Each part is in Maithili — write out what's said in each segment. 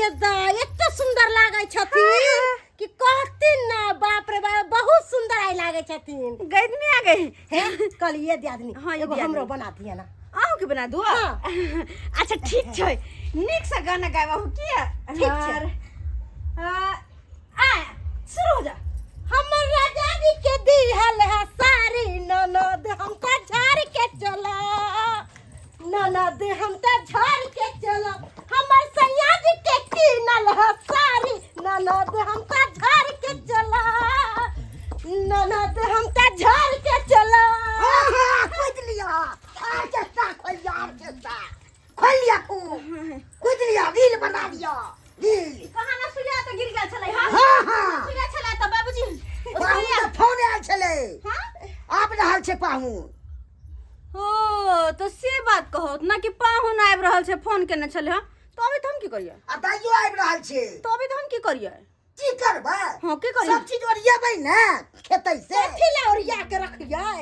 गे दाई, एते सुंदर लागै छथिन कि कहथिन ना। बाप रे बाप, बहुत सुंदर आई लागै छथिन। गैदनी आ गई। हे कहलिए दियादनी। हाँ, ये एगो दियादनी। हमरो बना दिया ना। अहूँ के बना दू? हाँ। अच्छा ठीक छै, नीक से गाना गाबहु किया? ठीक छै। और, आ शुरू हो जा। हमर राजा जी के दिहल है सारी, ननद हम त झाड़ के चला, ननद हम त झाड़ के चला। हमर सैया जी के कीनल है सारी, ननद हम त झाड़ के चला, ननद हम त झाड़ के चला। हाँ हाँ, कूद लिया, आर्केस्ट्रा खोल लिया, आर्केस्ट्रा खोल लिया, खूब कूद लिया, रील बना लिया, रील। कहाँ ना सुइया तऽ गिर गेल छलै। हाँ। हाँ हाँ, सुइया छलै तऽ बाबूजी पाहुन सुइया के फोन आयल छलै। हाँ, आबि रहल छै पाहुन। ओ तऽ से बात कहो ना कि पाहुन आबि रहल छै, फोन केने छलै। हँ, तऽ अभी तऽ हम की करियै? आ दाइयो आबि रहल छै। तऽ अभी तऽ हम की करियै? की करबै? हाँ, की करियै? सब चीज ओरियेबै ने खेतै से। कथी लए ओरिया के रखियै?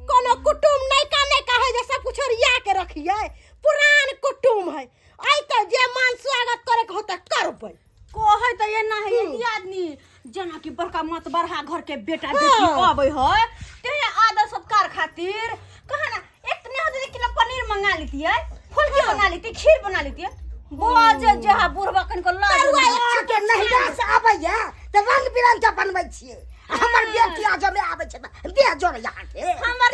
कोनो कुटुम नैका नैका है जे सब कुछ ओरिया के रखियै? पुरान कुटुम है, आइ तऽ जे मान स्वागत करे के होतै करबै। कहै तऽ एना है आदमी जेना कि बड़का मत बड़हा घर के बेटा बेटी अबै है, तेहे आदर सत्कार खातिर कहा ना इतने हो 1 किलो पनीर मंगा लेतियै, फुलकी बना लेती, खीर बना लेतियै। बाजे जे हा बुढ़बा कन को लाज। अहाँके नहिरा से आबैया तऽ रंग बिरंग के बनबै छियै, आ हमर बेटी आ जमे आबै छै तऽ देह जोड़ैया अहाँके। हमर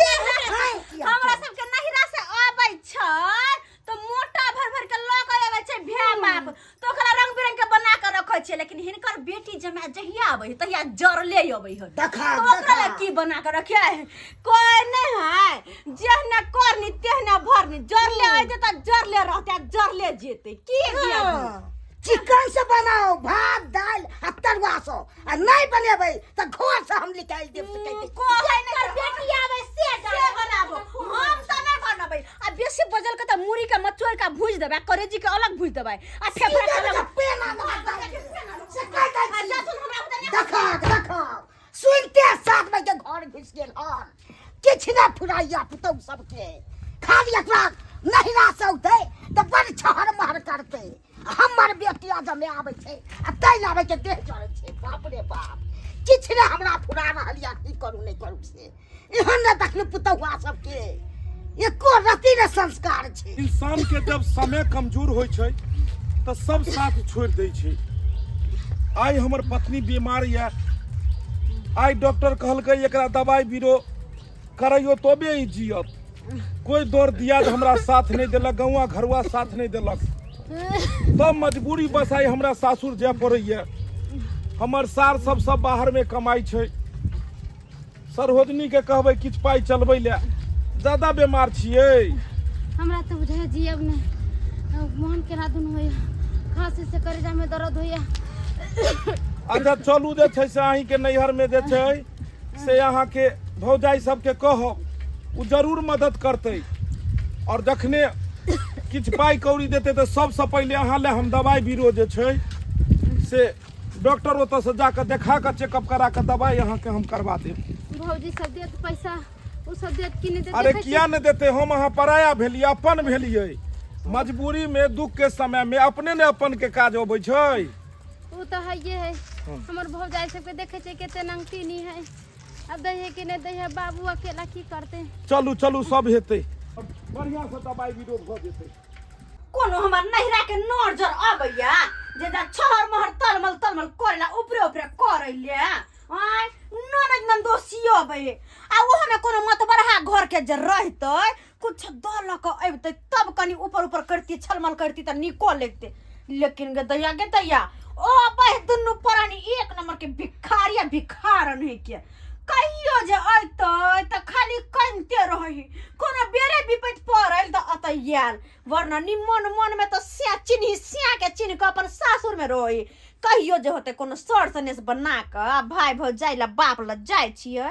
हमरा सबके नहिरा से आबै छै तऽ मोटा भर भर के लऽ के आबै छै भै बाप, तऽ ओकरा रंग बिरंग के बना के रखै छियै। लेकिन हिनकर बेटी जमा जहिया आबै है तहिया जरले अबै है। देखा तऽ ओकरा देखा लए की बना के रखियै? कोई नहीं है, जेहने करनी तेहने भरनी। जरले अयतै तऽ जरले रहतै आ जरले जेतै। की दिया? चिकन से बनाओ, भात दालि आ तरुआ से, आ नहीं बनेबै तऽ घर से हम निकालि देब से कहि दै छी। कहै नहि बेटी आबै से से बनाबो, हम तऽ नहि बनबै। आ बेसी बजल के तऽ मुड़ी के मचोड़ के भूज देबै, आ करेजी के अलग भूज देबै आ फेफड़ा के अलग। पेना ना दालि से कहि दै आ छी। लहसुन हमरा बुते नहि। देखा देखा, सुनते 7 बजे घर घुसि गेल हन। किछु नहि फुराइया पुतहु सबके, खाली एकरा नहिरा से औतै तऽ बड़ छहर महर करतै। हमर बेटी जमे आबै छै आ तै लाबै के देह जरै छै। बाप रे बाप, किछु नहि हमरा फुरा रहल यऽ, की करू नहि करू से। एहन नहि देखलहुँ पुतहुआ सबके, एको रति ने संस्कार छै। इंसान के जब समय कमजोर होइ छै तऽ सब साथ छोड़ि दै छै। आइ हमर पत्नी बीमार यऽ, आइ डॉक्टर कहलकै एकरा दवाइ बीरो करैयो तबे ई जियत। कोई दौड़ दियाद हमरा साथ नहि देलक, गौआ घरुआ साथ नहि देलक, तब मजबूरी बस आइ हमरा सासुर जाय पड़ैया। हमर सार सब सब बाहर में कमाइ छै। सरहोजनी के कहबै किछु पाइ चलबै लए, ज्यादा बीमार छियै। हमरा तऽ बुझाइए जियब नहि, मोन केना दुन होइए, खांसी से करेजामे दर्द होइए। अच्छा चलू, जे छै से अहींके नैहर में जे छै से अहाँके भौजाइ सबके कहब, ओ जरूर मदद करतै। और जखने किछु पाइ कौड़ी देतै तऽ सबसँ पहिले अहाँ लए हम दवाइ बीरो जे छै से डॉक्टर ओतऽसँ जाकऽ देखा कऽ चेकअप करा कऽ दवाइ अहाँके हम करवा देब। भौजी सब देत पैसा? ओ सब देत कि नहि देत? अरे देखै छी। किया नहि देतै? हम अहाँ पराया भेलियै, अपन भेलियै? मजबूरी में दुख के समय में अपने ने अपन के काज अबै छै। ओ तऽ हइए है। हमर भौजाइ सबके देखै छै कते नंगतीनी है, अब दै है कि नहि दै है? बाबू अकेला की करतै? चलू चलू, सब हेतै, बढ़िआँ से दवाइ बीरो भऽ जेतै। कोनो हमर नहिरा के नोर जर अबैया जे जा छहर महर तलमल तलमल करेला, ऊपरे ऊपरे करैले। आय ननद नंदोसी अबै आ ओहो में कोनो मतबरहा घर के जे रहतै, कुछ दऽ लऽ कऽ अबितै तब कनि ऊपर ऊपर करती, छलमल करती तऽ नीको लगतै। लेकिन गे दैया, गे दैया, ओ बह दुनू प्राणी एक नंबर के भिखारी आ भिखारन है के। कहियो जे अयतै तऽ खाली कनिते रही, कोनो बेरे विपैत पड़ल तऽ अतऽ आयल, वरना निमन मन में तऽ स्या चिन्ही स्या के चिन्ह कऽ अपन सासुर में रही। कहियो जे होतै कोनो सर सनेस बना कऽ आ भाय भौजाइ ला बाप ला जाइ छियै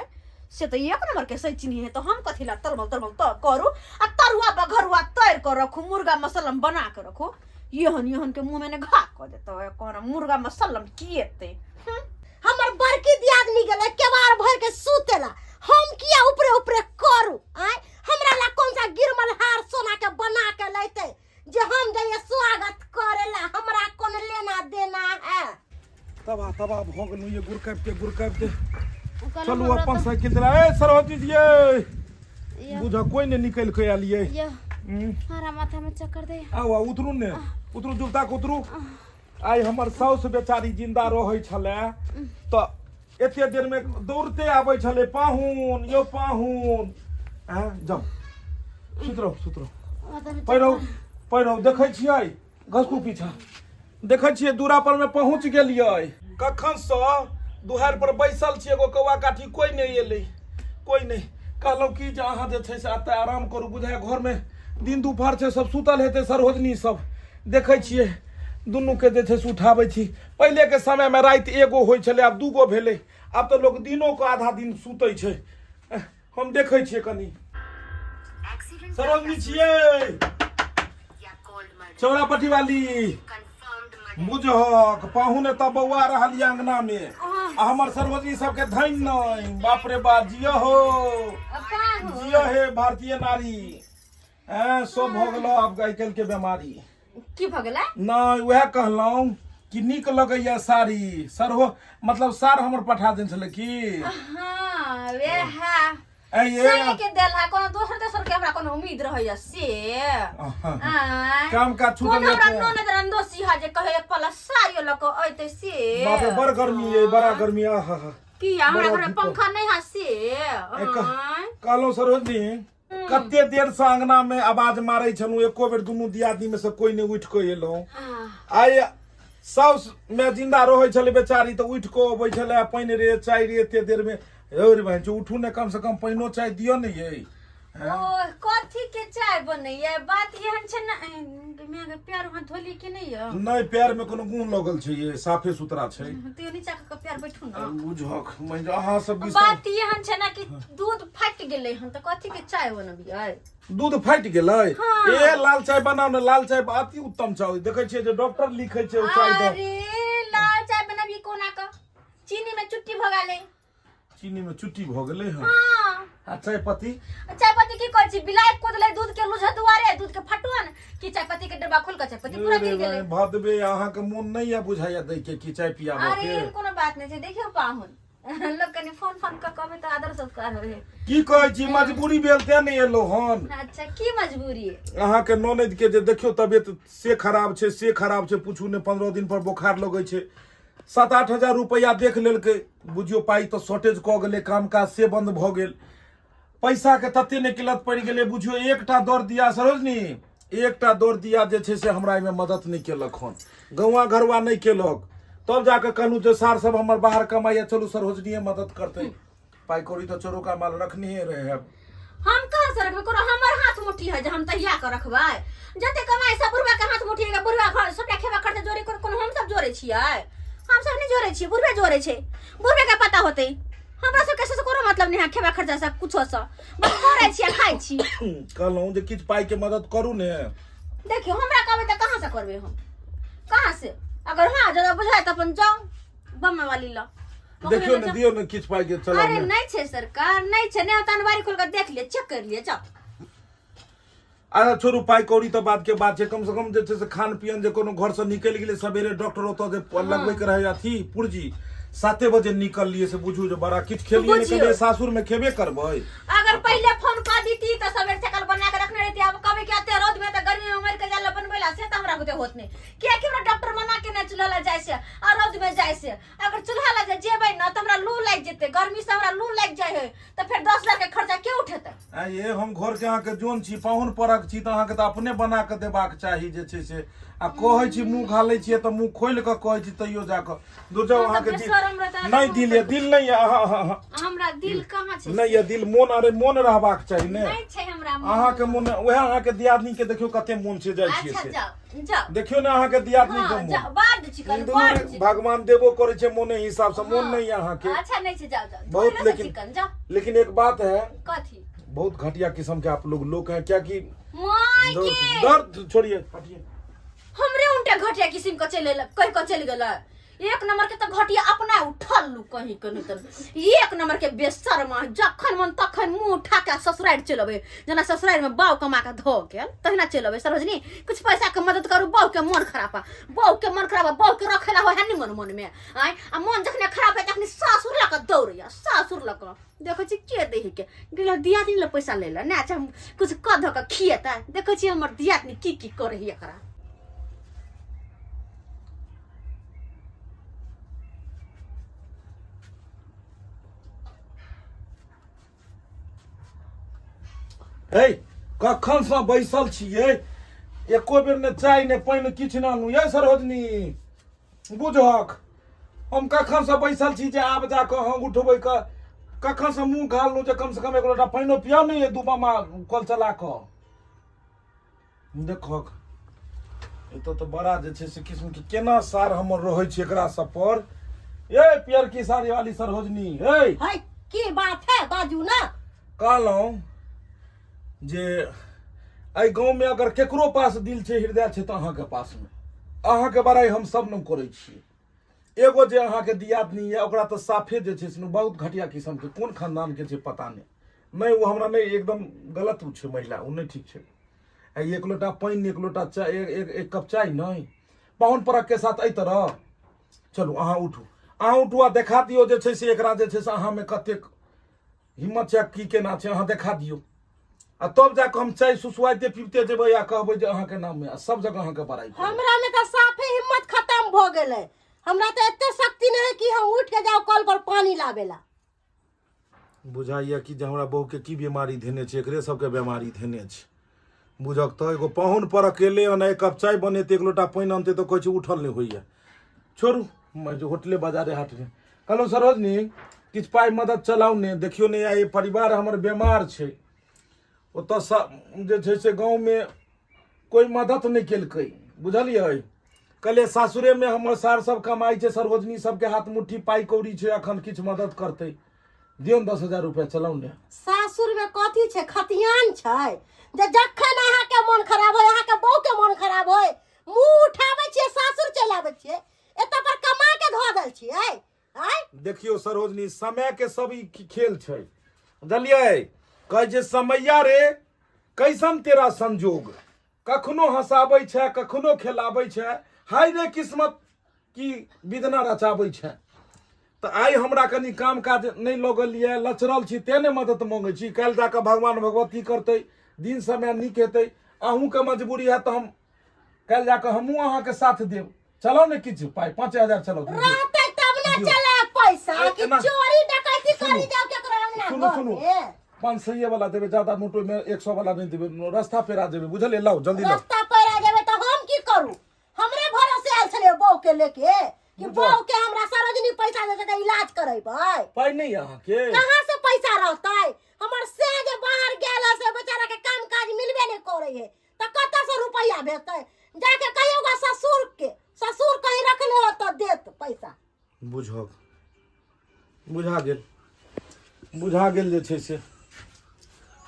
से तऽ एक नंबर के सही चिन्ही है। तऽ हम कथी ला तलमल तलमल तऽ करू आ तरुआ बघरुआ तर कऽ रखू, मुर्गा मसलम बना कऽ रखू? एहन एहन के मुँह में ने घा कऽ देतै, कोनो मुर्गा मसलम की एतै? हमर बड़की दियादनी गेलै केबाड़ भर के सुतेला, हम किया ऊपरे ऊपरे करू? आय हमरा ला कौन सा गिरमल हार सोना के बना के लेते जे हम जाइए स्वागत करेला? हमरा कोन लेना तबाह भऽ गेलहुँ ये गुरकाबिते गुरकाबिते कहलहुँ चलू हमरा अपन तऽ- साइकिल चला ए सरस्वती जी ये यौ, बुझ कोई नहि निकलि कऽ आयल ये यौ हम्म। हमरा माथामे चक्कर दे आउ आउ उतरू ने उतरू जुगता के उतरू आइ हमर साउस बेचारी जिंदा रहै छलै तऽ एते देर में दौड़ते आबै छलै पाहुन यौ पाहुन आँ जाउ सुति रहू सुति रहू माथामे पैरौ पैरौ देखै छियै घसकू पीछा देखै छियै दूरा पर में पहुँच गेलियै कखन से दुहारि पर बैसल छी एगो कौआ काठी कोई नहि एलै कोई नहि कहलहुँ कि जे अहाँ जे छै से एतऽ आराम करू बुझाय घरमे दिन दुपहर छै सब सुतल हेतै सरोजनी सब देखै छियै दुनूके जे छै से उठाबै छी पहिलेके समयमे राति एगो होइ छलै आब दूगो भेलै आब तऽ लोक दिनोके आधा दिन सुतै छै हम देखै छियै कनि सरोजनी छियै चौरापट्टी वाली बुझहक पाहुन एतऽ बौआ रहल यऽ अंगना मे आ हमर सरोजनी सबके धनि नहि बाप रे बाप जियो हो जियो हे भारतीय नारी ऐं सब भऽ गेलो आब आइ काल्हि के बेमारी की भऽ गेलै नहि उएह कहलहुँ कि नीक लगैया साड़ी सरहो मतलब सार हमर पठा देने छलै की हाँ वेह ऐ ये सही के देल है कोनो दोसर दोसर के हमरा कोनो उम्मीद रहैया से आँय। काम काज छूटल कोनो हमरा यऽ ननद रंदोसी है जे कहे एक पला साड़ियो लऽ कऽ अयतै से बाप रे बड़ गर्मी ये बड़ा गर्मी आहा हा की हमरा बड़ा घर में दिक्कत। पंखा नहीं है से आँय। कहलहुँ सरोजनी कते देर से अंगना में आवाज मारे छलहुँ एको बेर दुनू दियादनी में से कोई नहीं उठि कऽ एलहुँ आइ साउस में जिंदा रहै छलै बेचारी तऽ उठि कऽ अबै छलै आ पानि रे चाय रे एते देर में यौ रे बहन उठू ने कम से कम पानिओ चाय दिअ ने यै ओ कथी के चाय बनैया बात एहन छै ने माय के पैर वहाँ धोली के नहीं यऽ नहि पैर में कोनो गुण लगल छै ये साफे सुथरा छै तो नीचा के पैर बैठू ना बुझक मैं अहाँ सब बात एहन छै ने कि दूध फाटि गेलै हन तऽ कथी के चाय बनबियै दूध फाटि गेलै हाँ। ए लाल चाय बनाउ ने लाल चाय अति उत्तम चाय देखै छियै जे डॉक्टर लिखै छै ओ चाय दऽ अरे लाल चाय बनाबियै कोना कऽ चीनी में चुट्टी भऽ गेलै चीनी में चुट्टी भऽ गेलै हँ हाँ आ चाय पत्ती चाय पत्ती की कहै छी बिलाइ कुदलै दूध के लुझ दुआरे दूध के फटुअन कि चाय पत्ती के डब्बा खोल के चाय पत्ती पूरा गिर गेलै भदबे अहाँके मोन नहि यऽ बुझाइया दै के कि चाय पियाबऽ अरे के एहन कोनो बात नहि छै देखियौ पाहुन लोक कनि फोन फोन कऽ कहबै तऽ आदर सत्कार होइ है की कहै छी मजबूरी भेल तें नहि एलहुँ हन अच्छा की मजबूरी अहाँके ननैद के जे देखियौ तबियत से खराब छै से खराब छै पूछू नहि 15 दिन पर बोखार लगै छै 7-8 हजार रुपैआ देख लेलकै बुझियौ पाइ तऽ शॉर्टेज कऽ गेलै काम काज से बंद भऽ गेल पैसा के तते नहि किल्लत पड़ि गेलै बुझियौ एकटा दौड़ दिया सरोजनी एकटा दौड़ दिया जे छै से हमरा एहिमे मदद नहि केलक हन गौआ घरुआ नहि केलक तब जाकऽ कहलहुँ जे सार सब हमर बाहर कमाइया चलू सरोजनीए मदद करतै पाइ कौड़ी तऽ चोरोका माल रखने रहे हम कहाँ से रखबै कोनो हमर हाथ मुट्ठी है जे हम तहिया के रखबै जते कमाई सब बुढ़वा के हाथ मुट्ठी है बुढ़वा घर सबटा खेबा खर्चा जोड़े कोनो कोनो हम सब जोड़े छियै हम सब नहीं जोड़े छियै बुढ़वे जोड़े छै बुढ़वे के पता होतै हमरा सबके से कोनो मतलब नहीं है खेबा खर्चा से कुछो से बस करै छियै खाइ छी कहलहुँ जे किछु पाइके मदद करू ने देखियौ हमरा कहबै तऽ कहाँ से करबै हम कहाँ से अगर हाँ जगह बुझाय तऽ अपन जाउ बम्मे वाली लऽ ओकरे देखियौ लऽ ने जाउ। दियौ ने किछु पाइके चलाउ अरे ने नहीं छै सरकार नहीं छै नहीं होता अनवारी खोल के देख लिए चेक कर लिए जाओ अच्छा छोड़ू पाइ कौड़ी तऽ बात के बात छै कम से कम जे छै से खान पियन जे कोनो घर से निकलि गेलै सवेरे डॉक्टर ओतऽ जे लगबै के रहै अथी पुर्जी 7 बजे निकललियै से बुझू जे बड़ा किछु खेलियै नहि बुझियौ। खेलियै सासुर मे खेबे करबै अगर पहले फोन कर दीती तो सवेरे सकल बना के रखने रहती अब कभी के आते रौद में तो गर्मी में मर के जाला बनबै ला से तो हमरा बुते होत नहीं किया कि हमरा डॉक्टर मना के ना चूल्हा ला जाय से आ रौद में जाय से अगर चूल्हा ला जे जेबै ना तो हमरा लू लागि जेतै गर्मी से हमरा लू लागि जाय है तो फिर 10 हजार के खर्चा के उठेतै आ ये हम घर के अहाँके जोन छी पाहुन परक छी तऽ अहाँके तऽ अपने बना कऽ देबाक चाही जे छै से आ कहै छी मुँह घालै छियै तऽ मुँह खोलि कऽ कहै छी तैयो जाकऽ दूर जाउ हँ, तऽ अहाँके दिल बेशरम रहता नहि दिल यऽ दिल नहि यऽ अहाँ अहाँ अहाँ हमरा दिल कहाँ छै नहि यऽ दिल मोन अरे मोन रहबाक चाही ने नहि छै हमरा मोन। अहाँके मोन उएह अहाँके दियादनी के देखियौ कते मोन छै जाइ छियै अच्छा से जाओ जाओ देखियौ ने अहाँके दियादनी के हाँ मोन जाओ बाढ़ चिकन दुनू बाढ़ में चिकन भगवान देबो करै छै मोने हिसाब से मोन नहीं है अहाँके अच्छा नहीं छै जाओ जाओ बहुत बहुत लेकिन- चिकन जाओ लेकिन एक बात है कथी बहुत घटिया किस्म के आप लोग लोग हैं क्या कि माय दर्द के दर्द छोड़िए हटिए हमरे उनटे घटिया किस्म के चलि एलै कहि के चलि गेलै एक नंबर के तऽ घटिया अपना उठल लू कहीं के नहीं तऽ एक नंबर के बेशर्म जखन मन तखन मुंह उठा के ससुरारि चलि अबै जेना ससुरारि में बाउ कमा के धो गेल तहिना चलि अबै सरोजनी कुछ पैसा के मदद करू बहू के मन खराब है बहू के मन खराब है बहू के रखे ला हो है निमन मन में आय आ मन जखने खराब है तखनी सासुर लऽ कऽ दौड़ैया सासुर लऽ कऽ देखै छी के दै के गेल दियादनी लए पैसा लै लए नहि अच्छा कुछ कऽ धऽ कऽ खिएतै देखै छी हमर दियादनी की की करै है एकरा। हे कखनसँ बैसल छियै, एको बेर ने चाय ने पानि किछु ने आनू। ये सरोजनी बुझहक, हम कखनसँ बैसल छी जे आब जाकऽ हम उठबै कऽ, कखनसँ मुँह घाललहुँ जे कमसँ कम एक लोटा पानिओ पियाउ ने, ये दू मामा कल चला कऽ देखहक। एतऽ तऽ बड़ा जे छै से किस्मके केना सार हमर रहै छै एकरा सब पर। ए पियरकी साड़ी वाली सरोजनी, हे है की बात है, बाजू ना। कहलहुँ जे एहि गाँवमे अगर केकरो पास दिल छै, हृदय छै, तऽ अहाँके पासमे। अहाँके बड़ाइ हम सब ने करै छी। एगो जे अहाँके दियादनी यऽ ओकरा तऽ साफे जे छै से बहुत घटिया किस्मके, कोन खानदानके छै पता नहि। नहि ओ हमरा नहि, एकदम गलत ओ छै महिला, ओ नहि ठीक छै। आ एक लोटा पानि, एक लोटा चाय, एक एक एक कप चाय नहि, पाहुन परक के साथ एहि तरह। चलू अहाँ उठू, अहाँ उठू आ देखा दियौ जे छै से एकरा जे छै से अहाँमे कतेक हिम्मत छै, की केना छै, अहाँ देखा दियौ। आ तब जाकऽ हम चाय सुसुआइते पीबते जेबै आ कहबै जे अहाँके नाममे आ सब जगह अहाँके बड़ाइ करबै। हमरा में तऽ साफे हिम्मत खत्म भऽ गेलै। हमरा तऽ एते शक्ति नहि है कि हम उठि के जाउ कल पर पानी लाबे ला। बुझाइए कि जे हमरा बहूके की बीमारी धेने छै, एकरे सबके बीमारी धेने छै। बुझक तऽ एगो पाहुन पर अकेले अन एक कप चाय बनेतै, एक लोटा पानि अनतै तऽ कहै छै उठल नहि होइए। छोड़ू, जे होटले बाजारे हाटमे कहलहुँ सरोजनी किछु पाइ मदद चलाउ ने, देखियौ ने आइ परिवार हमर बेमार छै, ओतऽ जे छै से गाँवमे कोइ मदद नहि केलकै, बुझलियै? कहलियै सासुरेमे हमर सार सब कमाइ छै, सरोजनी सबके हाथ मुट्ठी पाइ कौड़ी छै, अखन किछु मदद करतै। दियौ ने 10,000 रुपया, चलाउ ने। सासुर में कथी छै, खतियान छै जे जखन अहाँके मन खराब होय, अहाँके बहू के मन खराब होय, मुंह उठाबै छियै सासुर चलि आबै छियै, एतऽ पर कमा के धऽ देल छियै। आँय देखियौ सरोजनी, समय के सब ई खेल छै, बुझलियै? कहै छै समैया रे कैसन तेरा संजोग, कखनो हँसाबै छै कखनो खेलाबै छै, हाय रे किस्मत की विधना रचाबै छै। तऽ आइ हमरा कनि काम काज नहि लगल यऽ, लचरल छी, तेँ ने मदद मङ्गै छी। काल्हि जा कऽ भगवान भगवती करतै, दिन समय नीक हेतै, अहूँके मजबूरी हैत तऽ हम काल्हि जा कऽ हमहूँ अहाँके साथ देब। चलाउ ने किछु पाइ, 5,000 चलाउ। रहतै तब ने दियौ। चला पैसा कि एना- चोरी डकैती सुनू, करी जाउ केकरो अंगना सुनू, घर सुनू। में। 500 वाला देबै, ज्यादा नोट ओहिमे 100 वाला नहि देबै, रास्ता पेरा देबै, बुझलियै? लाउ जल्दी लाउ। रास्ता पर आ जेबै तऽ हम की करू? हमरे भरोसे आयल छलियै बहू के लेके कि बुझल। बहू के हमरा सरोजनी पैसा दे के इलाज करेबै। पाइ नहि यऽ अहाँके? कहाँ से पैसा रहतै? हमर से जे बाहर गेल है से बेचारा के काम काज मिलबे नहि करै है, तऽ कतऽ से रुपैआ भेजतै? जाके कहियो गा ससुर के, ससुर कहीं रखले हो तऽ देत पैसा। बुझक बुझा गेल, बुझा गेल जे छै से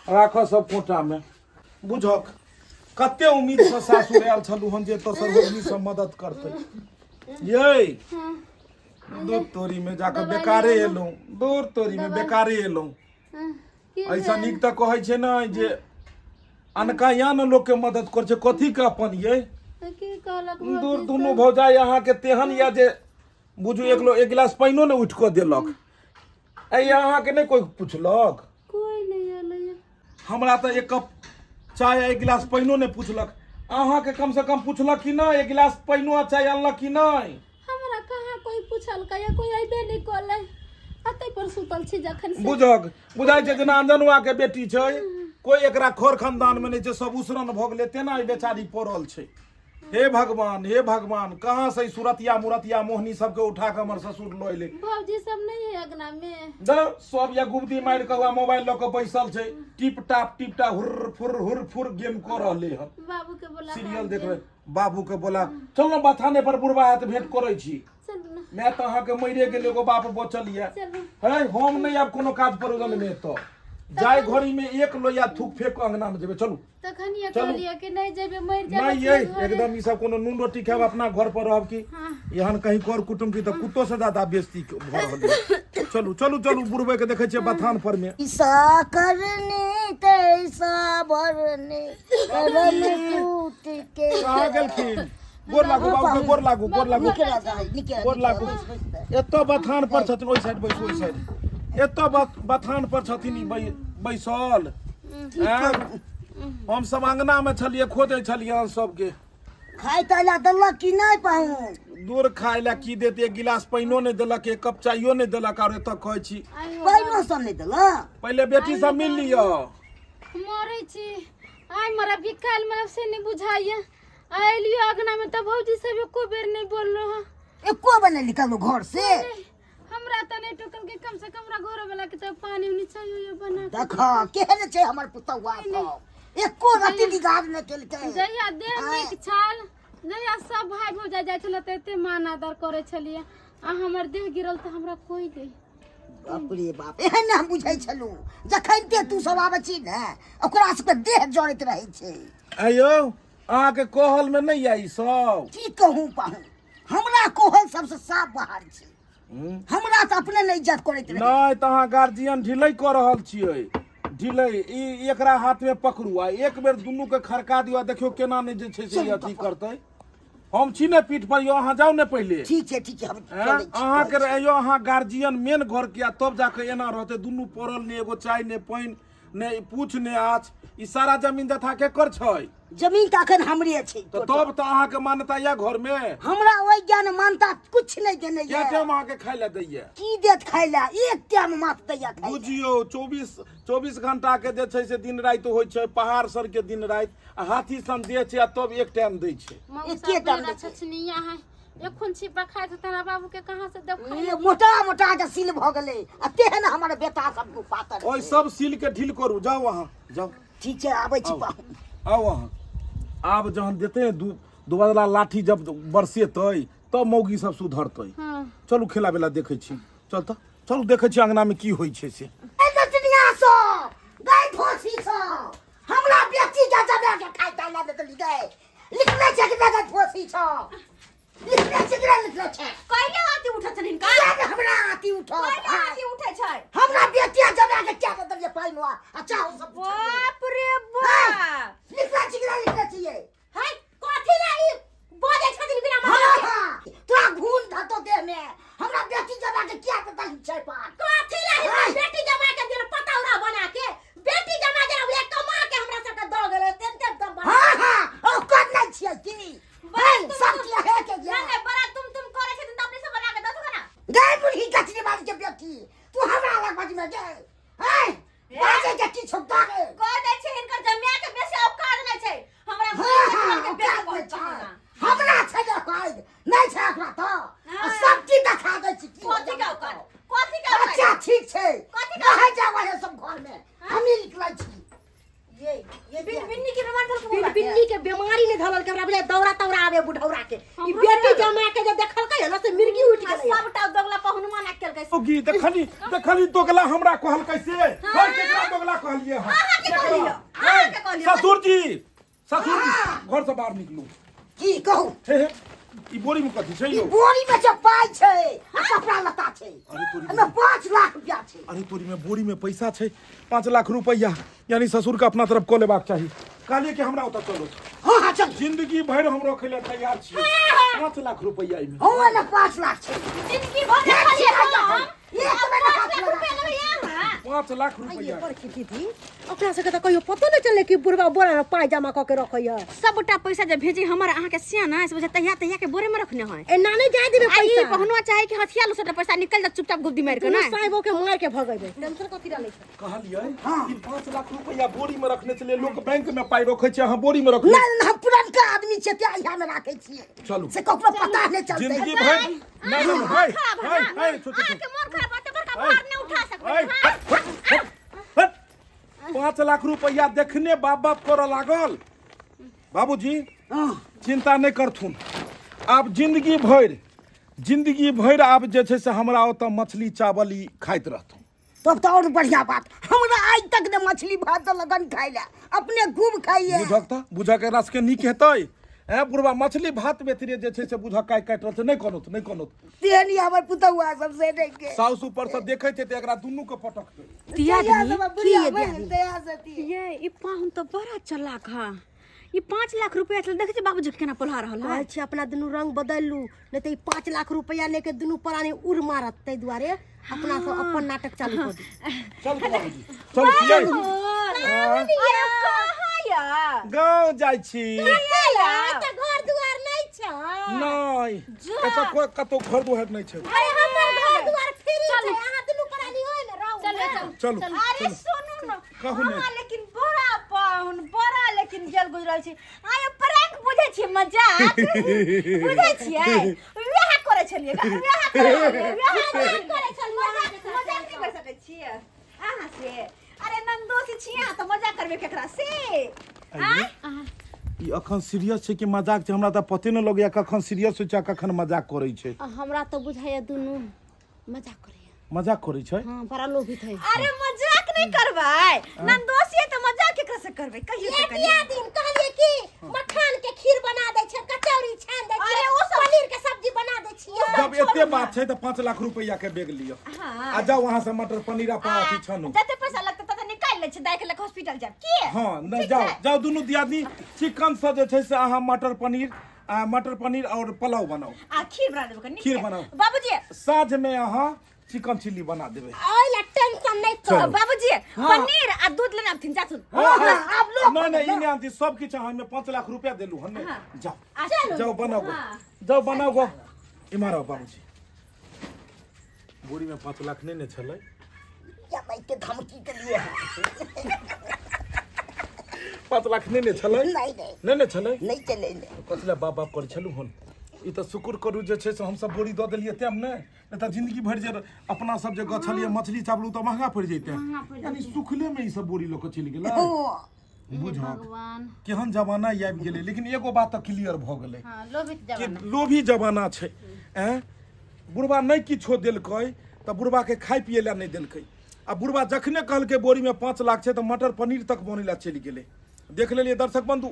राखऽ सब कोटामे। बुझक कते उम्मीदसँ सासुर आयल छलहुँ हन जे एतऽ सरोजनी सब मदद करतै। यै दूर तोरी में जाकऽ दबाइ बेकारे लिअ। एलहुँ, दूर तोरी में दबाइ। बेकारे एलहुँ। की ऐसा भेल? नीक तऽ कहै छै ने जे अनका या ने लोकके मदद करै छै, कथी के अपन यै। की कहलक दूर भौजी दुनू सब? भौजाइ अहाँके तेहन यऽ जे बुझू एक लो एक गिलास पानिओ ने उठि कऽ देलक। ऐ अहाँके नहि कोइ पुछलक? कोई नहीं एलैया। हमरा तऽ एक कप चाय आ एक गिलास पानिओ नहि पुछलक। अहाँके कमसँ कम पुछलक कि नहि? एक गिलास पानिओ आ चाय अनलक कि नहि? हमरा कहाँ कोई पूछलकै या कोई अइबे नहीं कलै, अतै पर सुतल छी जखन से। बुझक बुझाइ छै जेना अंजनुआ के बेटी छै, कोई एकरा खोर खानदान में नहि छै, सब उसरन भऽ गेलै, तेना ई बेचारी पड़ल छै। हे भगवान, हे भगवान, कहाँ से ई सुरतिया मुरतिया मोहनी सबके उठा कऽ हमर ससुर लऽ एलै। भौजी सब नहीं है अगना में? द सब या गुबदी मारि कऽ मोबाइल लऽ कऽ बैसल छै, टिप टाप टिप टाप हुर फुर हुर फुर गेम कऽ रहलै हन। बाबू के बोला सीरियल देख रहे। बाबू के बोला चल ने, बथाने पर बुढ़बा हैत, भेंट करै छी। चलू ना। मैं तऽ अहाँके मरिए गेल, एगो बाप बचल यऽ। चलू। है हम नहि आब कोनो काज परोजन मे एतऽ। जाय घड़ी में एक लोहिया थूक फेंक कऽ अंगना में जेबै। चलू। तखन ये चलू। कहलिए कि नहीं जेबे, मर जाबे। नहीं ये एकदम ई सब कोनो नून रोटी खायब, अपना घर पर रहब की एहन कहीं कर कुटुम की तऽ कुत्तो से ज्यादा बेइज्जती भऽ रहल ये। चलू चलू चलू, बुढ़बै के देखै छियै बथान पर में। ईसा करने तैसा भरने करम टूट के। कहाँ गेलखिन? गोर लागू बाबू के, गोर लागू, गोर लागू। निके रह, निके। गोर लागू। एतऽ बथान पर छथिन, ओहि साइड बैसू, ओहि साइड। एतऽ बथान पर छथिन ई बैसल। आँय? हम सब अंगना में छलियै, खोजै छलियै अहाँ सबके। खाय ताय ला देलक कि नहि पाहुन? दूर, खाय ला की देत? एक गिलास पानिओ नहि देलक, एक कप चाइयो नहि देलक, आर एतऽ कहै छी। पानिओ सब नहि देलक? पहिले बेटी सब मिल लिअ। मरै छी आइ मरब कि काल्हि मरब से नहि बुझाइया। आ एलियो अगना में तऽ भौजी सब एको बेर नहि बोललो हँ। एको बेर नहि निकललो घर से? हमरा तऽ नहि टोकल कि कम से कम हमरा घर वाला के तऽ पानी उनी चाहिए बना के। देख केहन छै हमर पुतौआ सब, एको रति बिगाड़ नहि केलकै। जहिया देह नीक छल, जहिया सब भाई भौजाइ जाइ छलै तऽ एते मान आदर करै छलियै, आ हमर देह गिरल तऽ हमरा कोई नहि। बाप रे बाप, एहन ने हम बुझै छलहुँ। जखन ते तू सब आबै छी ने, ओकरा सबके देह जड़ैत रहै छै। आयौ, अहाँके कहल में नहि यऽ ई सब? की कहूँ पाहुन, हमरा कहल सबसे साफ बाहर छै। हमरा तऽ अपने नहि इज्जत करैत रहे। नहि तऽ अहाँ गार्जियन ढिलै कऽ रहल छियै, ढिलै। ई एकरा हाथ में पकड़ू आ एक बेर दुनू के खड़का दियौ आ देखियौ केना नहि जे छै से ई अथी करतै। हम छी ने पीठ पर यौ, अहाँ जाउ ने पहिले। ठीक छै, ठीक छै, हम हैं? चलै छी। अहाँके रहियो अहाँ गार्जियन मेन घर के, आ तब जाके एना रहतै दुनू पड़ल, ने एगो चाय ने पानि ने पूछ ने आछ। ई सारा जमीन जथा केकर छै? जमीन तऽ अखन हमरे छै। तऽ तब तऽ अहाँके मान्यता यऽ घर में? हमरा ओहि ज्ञान मानता कुछ नहि देने क्या यऽ। टाइम अहाँके खाय लए दैया? की देत खाय लए? एक टाइम मात्र दैया खाय लए। बुझियौ, 24 घंटा के जे छै से दिन राति होइ छै, पहाड़ सर के दिन राति, आ हाथी सन देह छै आ तब एक टाइम दै छै। मौसा एके टाइम दै छै। छछनिया है, एखन छिपा खाइ तऽ तोरा बाबू के कहाँ से देब खाइ? ए, मोटा मोटा के सील भऽ गेलै आ तेहन हमर बेटा सब पातर ओहि छै। सब सील के ढील करू, जाउ अहाँ जाउ। ठीक छै, आबै छी आउ। पाहुन। आउ अहाँ। आब जहन देतै दू दुबदला लाठी जब बरसेतै तब मौगी सब सुधरतै। हाँ। चलू, खेला बेला देखै छी। चल तऽ चलू, देखै छी अंगना में की होइ छै से। ए नचनिया सब, गाय फोसी सब, हमरा बेटी के जमा के खाय ताय ला देतली गए। लिखले छै कि गाय फोसी सब? लिखले छै कि नहि लिखले छै? कहिले आती उठै छथिन हिनका? किया ने हमरा आती उठत? कहिले आती उठै छै? हमरा बेटिया जमा के क्या देलियै पानि आ चाहो सब पूछलियै। बाप रे बाप। लिखले छै कि नहि लिखले छियै? है कथी ला ई बजै छथिन बिना हाँ मतलब के? हाँ, तोरा घून धतो देह में। हमरा बेटी जमा के क्या देतली छै पान? कथी ला हिनकर बेटी जमा के देल पतौरा बना के? बेटी जमा के उहे कमा के हमरा सबके दऽ गेलै तेन तेन दम बना। हाँ हाँ, ओकर नहि छियै की? बड़ा है, तुम सब तुम किया है के नहीं नहीं, बड़ा तुम तुम करे छथिन तऽ अपने से बना के दऽ ना। गए बुढ़ी कचरी बाली के बेटी, तू हमरा लग बज में गए है बाजे के की छुपता गए? कह दै छै हिनकर जमिया के बेसी औकात नहि छै। हमरा हाँ बुढ़ी हाँ, के बेटी औकात बहुत नहि छै। बहाना। हमरा छै जे औकात नहि छै ओकरा तऽ आ सब चीज देखा दै छी की। कथी के औकात? कथी के औकात? अच्छा ठीक छै। कथी के? रहै जाउ अहाँ सब घर में, हमही निकलै छी। ये ये बिन बिन्नी के बीमार धल के? बिन बिन्नी के बीमारी नहीं धरल के हमरा बुझाय दौरा तौरा आवे बुढ़ौरा के। ई बेटी जमा के जे देखलकै न से मिर्गी उठि गेलै। सबटा दोगला पहुनमा ना केलकै। मौगी देखली, देखली, दोगला हमरा कहल कैसे है? केकरा दोगला कहलिए हम? अहाँके केकरा? कहलियै, अहाँके कहलियै। ससुर जी, ससुर जी, घर से बाहर निकलू। की कहू? हे हे, ई बोरी में कथी छै ई यौ? बोरी में जे पाइ छै आ कपड़ा लत्ता छै। अरे तोरी। एहिमे 5 लाख रुपया छै। अरे तोरी में बोरी में पैसा छै, 5 लाख रुपया, यानी ससुर के अपना तरफ कऽ लेबाक चाही। कहलिए कि हमरा ओतऽ चलो। हाँ हाँ, चल। जिंदगी भरि हम रखै लए तैयार छियै 5 लाख रुपया एहिमे। हाँ, एहिमे 5 लाख छै। जिंदगी भर रखलियै हम। एक महीना हाथ 5 लाख लगा। रुपया लेबै अहाँ? 5 लाख ये रुपया। बड़की दीदी, अपना सबके तऽ कहियो पतो नहि चललै कि बुढ़बा बोरा में पाइ जमा कऽ के रखैया। सबटा पैसा जे भेजी हमर अहाँके सियाना से बुझा तहिया तहिया के बोरे में रखने है। एना नहि जाय देबै। आ ई पैसा पहुनवा चाहे कि हथिया लो, सबटा पैसा निकल जा चुपचाप गुद्दी मारि के दुनू ना साहेबो के मार के भगेबै, टेंशन कथी रहलै छै? कहलियै कि 5 लाख रुपया बोरी में रखने छलियै। लोक बैंक में पाइ रखै छै, अहाँ बोरी में रखने। नहि नहि, हम पुरनका आदमी छियै तें इएह में राखै छियै। चलू। से ककरो पता नहि चलतै। जिंदगी भरि नहि नहि, हाय हाय हाय, छोटू। अहाँके मोन खराब होतै, बड़का हाय। भार नहि उठा सकबै। हाय, हट, हट, हट। 5 लाख रुपया देखने बाप बाप करऽ लागल। बाबूजी, चिंता नहि करथुन। आब जिंदगी भरि, जिंदगी भरि आब जे छै से हमरा ओतऽ मछली चावल ई खाइत रहथुन। तब तऽ आओर बढ़िया बात। हमरा आइ तक ने मछली भात देलक खाइ लए, अपने खूब खाइए। बुझक तऽ बुझक, एकरा सबके नीक हेतै? ऐं बुढ़बा, मछली भात बेतरे जे छै से बुझक काटि काटि रहल छै। नहि कनौत, नहि कनौत। तेहन ही हमर पुतहुआ सब से नहि के साउस ऊपर से देखै छै तऽ एकरा दुनू के पटकतै। दियादनी की ये दियादनी ये ई पाहुन तऽ बड़ा चलाक हा। ई 5 लाख रुपया छल, देखै छी बाबूजी के केना पोल्हा रहल है। कहै छी अपना दुनू रंग बदलि लू, नहि तऽ ई 5 लाख रुपया लेके दुनू प्राणी उड़ मारत। ताहि दुआरे अपना सब अपन नाटक चालू कऽ दी। चल बाबूजी, चल ये। अरे कहाँ या? गाँव जाइ छी। तऽ घर दुआर नहि छै? नहि, एतऽ कोइ कतौ घर दुआर नहि छै। अरे हमर घर दुआर फ्री छै, अहाँ दुनू प्राणी ओहिमे रहू। चलो। ने। चल। चलू। अरे सुनू न। कहू ने। अहाँ लेकिन बड़ा पाहुन, बड़ा लेकिन गेल गुजरल छी। आय प्रैंक बुझै छियै, मजाक बुझै छियै? वएह करै छलियै, वएह करै छलियै, वएह करै छलियै। मजाक मजाक नहि कर सकै छियै अहाँ से। अरे नंदोसी छियै अहाँ तऽ मजाक करबै केकरा से? आय ई अखन सीरियस छै कि मजाक छै, हमरा तऽ पते नहि लगैया कखन सीरियस होइ छै आ कखन मजाक करै छै। आ हमरा तऽ बुझाइया दुनू मजाक करैया। मजाक करै छै। हाँ, बड़ा लोभित है। अरे मजाक नहि करबै, नंदोसी है तऽ मजाक केकरा से करबै, कहियो ये तऽ कनि। दियादिन, कहलियै कि मखान के खीर बना दै छै, कचौड़ी छान दै अरे छियै, ओ सब- पनीर के सब्जी बना दै छियै। जब एते बात छै तऽ 5 लाख रुपैआ के बैग लिअ आ जाउ वहाँ से मटर पनीर आ अथी छानू। जते पैसा लगतै तते निकालि लै छी, दाइ के लऽ कऽ हॉस्पिटल जायब की। हँ, नहि ठीक जाउ। छै। जाउ दुनू दियादनी, चिकन से जे छै से अहाँ मटर पनीर आ मटर पनीर और पुलाव बनाउ। आ खीर बना देबै कनि। खीर बनाउ। बाबूजी। साँझ में अहाँ चिकन चिल्ली बना देबै। ओहि ला टेंशन नहि चलू। कर। बाबूजी, पनीर आ दूध लेने आबथिन, जाथुन। आब लोक नहि नहि, ई नहि आनती सब किछु। अहाँ 5 लाख रुपया देलू हन ने, जाउ। चलू। जाउ बनाउ गो, जाउ बनाउ गो। इम्हर आउ बाबूजी। बोरी में 5 लाख नहि ने छलै? जमाई के धमकी के लिए। 5 लाख नहि ने छलै? नहीं नहीं। नहि ने छलै? नहीं चले ने। कथी लए बाप बाप करै छलहुँ हन? ई तऽ शुक्र करू जे छै से हमसब बोरी दऽ देलियै तें ने, नहि तऽ जिंदगी भरि जे अपना सब जे गछलियै मछली चावल, ओ तऽ महंगा पड़ि जैते। यानी सुखले में ई सब बोरी लऽ कऽ चलि गेलै। बुझहक भगवान, केहन जमाना ई आबि गेलै। लेकिन एगो बात तऽ क्लियर भऽ गेलै हाँ, लोभित कि जमाना। लोभी जमाना छै। एँ बुढ़बा नहि किछो देलकै तऽ बुढ़बाके खाइ पियै लए नहि देलकै, आ बुढ़बा जखने कहलकै बोरीमे 5 लाख छै तऽ मटर पनीर तक बनै लए चलि गेलै। देख लेलियै दर्शक बंधु,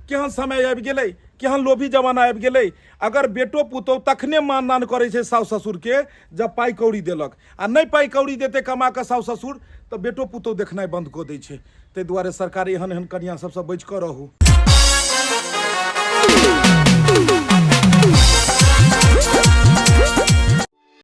केहन समय आबि गेलै, केहन लोभी जमाना आबि गेलै। अगर बेटो पुतोह तखने मानदान करै छै साउस ससुरके जब पाइ कौड़ी देलक, आ नहि पाइ कौड़ी देतै कमा कऽ साउस ससुर तऽ बेटो पुतोह देखनाइ बन्द कऽ दै छै। ताहि दुआरे सरकार एहन एहन कनिया सबसँ बचि कऽ रहू।